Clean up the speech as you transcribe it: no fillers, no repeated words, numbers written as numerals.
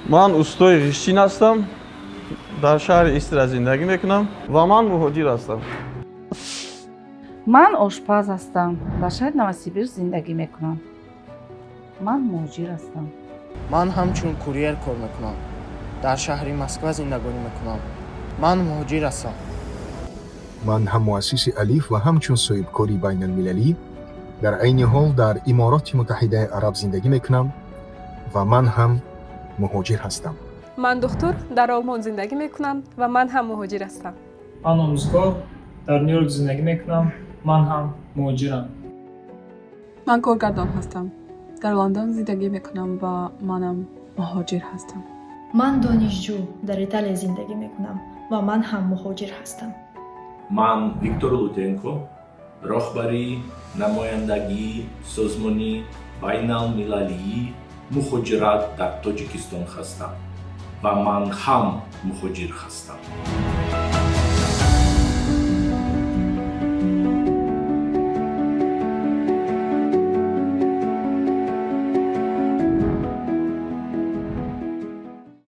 Ман устои ғиштчин ҳастам, дар шаҳри Истра зиндагӣ мекунам ва ман муҳоҷир ҳастам. Ман ошпаз ҳастам, дар шаҳри Новосибирск зиндагӣ мекунам. Ман муҳоҷир ҳастам. Ман ҳамчун курьер кор мекунам, дар шаҳри Москва зиндагонӣ мекунам. Ман муҳоҷир ҳастам. Ман ҳам муассиси Алиф ва ҳамчун соҳибкори байналмилалӣ дар айни ҳол дар Имороти Муттаҳидаи Араб зиндагӣ мекунам ва ман ҳам муҳоҷир ҳастам. Ман духтур, дар Олмон зиндагӣ мекунам ва ман ҳам муҳоҷир ҳастам. Ман омӯзгор, дар Ню-Йорк зиндагӣ мекунам. Ман ҳам муҳоҷирам. Ман коргардон ҳастам, дар Лондон зиндагӣ мекунам ва манам муҳоҷир ҳастам. Ман донишҷӯ, дар Италия зиндагӣ мекунам ва ман ҳам муҳоҷир ҳастам. Ман Виктор Лутенко, роҳбари намояндагии Созмони байналмилалии муҳоҷират дар Тоҷикистон ҳастам ва ман ҳам муҳоҷир ҳастам.